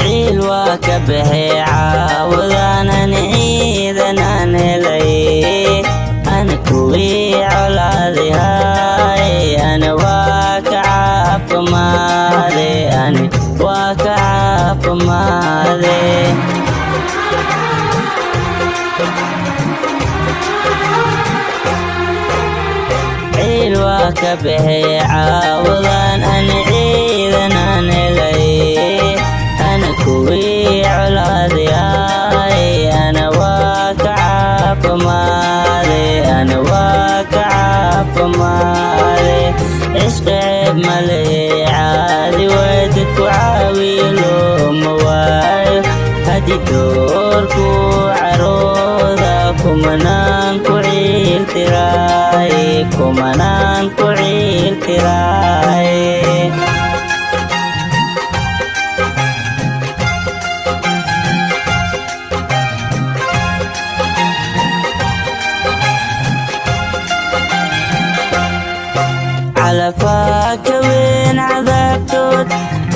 Ciil waa ka baxay caawadaanan ciidan aan helay, ana kuwii colaadihay, ana waa ka caafimaade, ani waa ka caafimaade. Ciil waa ka baxay caawadan an ciidan aan helay, ana kuwii colaadihay, ana waa ka caafimaade, ana waa ka caafimaade. Cishqi ceeb male, caadi way, dadku caawiyo looma waayo. Haddii doorku carooda, kumanaan ku ciiltiraay, kumanaan ku ciiltiraay. Calafaa ka weyn cadaabtood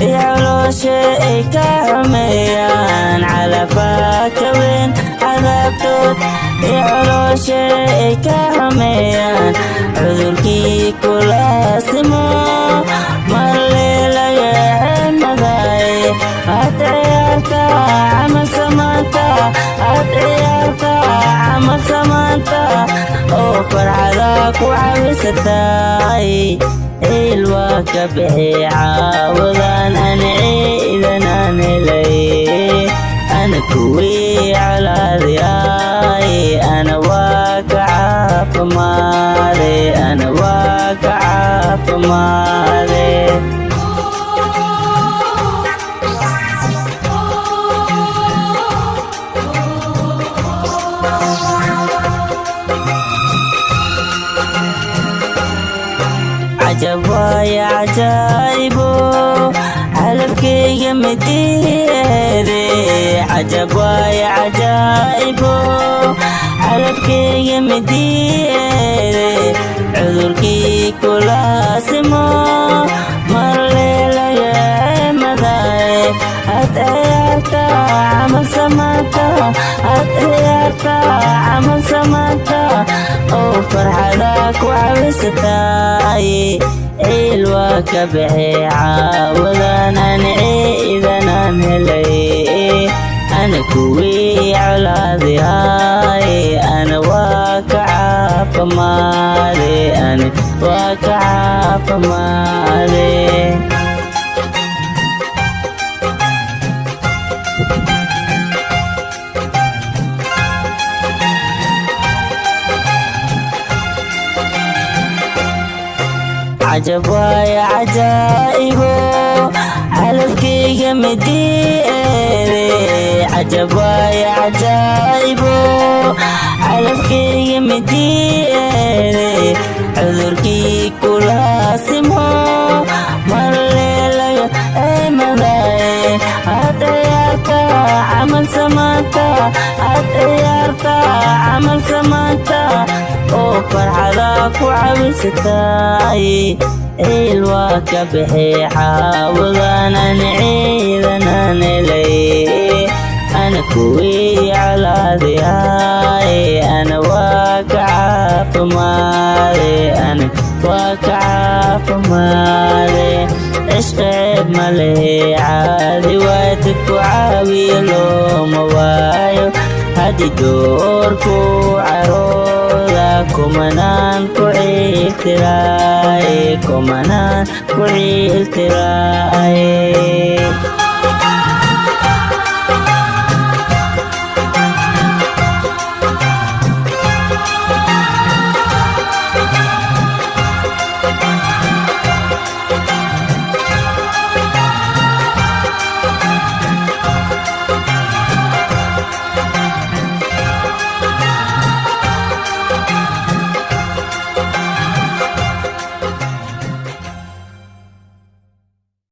iyo caloosha ay ka xumeeyaan. Calafaa ka weyn cadaabtood iyo caloosha ay ka xumeeyaan. Cudurkii kulaasimo marle laga xemaday. Had ciyaarta camal samaanta, had ciyaarta camal samaanta, oo farxada ku cawisatay. Ciil waa ka bixi caawadan an ciidan aan helay, ana kuwii colaadiyay, ana waa ka caafimaade, ana waa ka caafimaade. Cajab waaya cajaa'ibo, calafkayga midiheede. Cajab waaya cajaa'ibo, calafkayga midiheede. Cudurkii kulaasimo marle laga cemaday. Had ciyaarta camal samaanta, had ciyaarta camal samaanta, oo farxada ku cawisatay. Ciil waa ka baxay caawadan an ciidan aan helay, ana kuwii colaadihay, ana waa ka caafimaade, ana waa ka caafimaade. Cajab waaya cajaa'ibo, calafkayga midiere. Cajab waaya cajaa'ibo, calafkayga midiere. Cudurkii kulaasimo marle laga eemaday. Had ciyaarta camal samaanta, had ciyaarta camal samaanta, oo farxada ku cawisatay. Ciil waa ka baxay caawadan an ciidan aan helay, ana kuwii colaadiyay, ana waa ka caafimaade, ana waa ka caafimaade. Cishqi ceeb ma lehe, caadi waay, dadku caawiyo looma waayo. Haddii doorku carooda, kumanaan ku ciiltiraay, kumanaan ku ciiltiraay.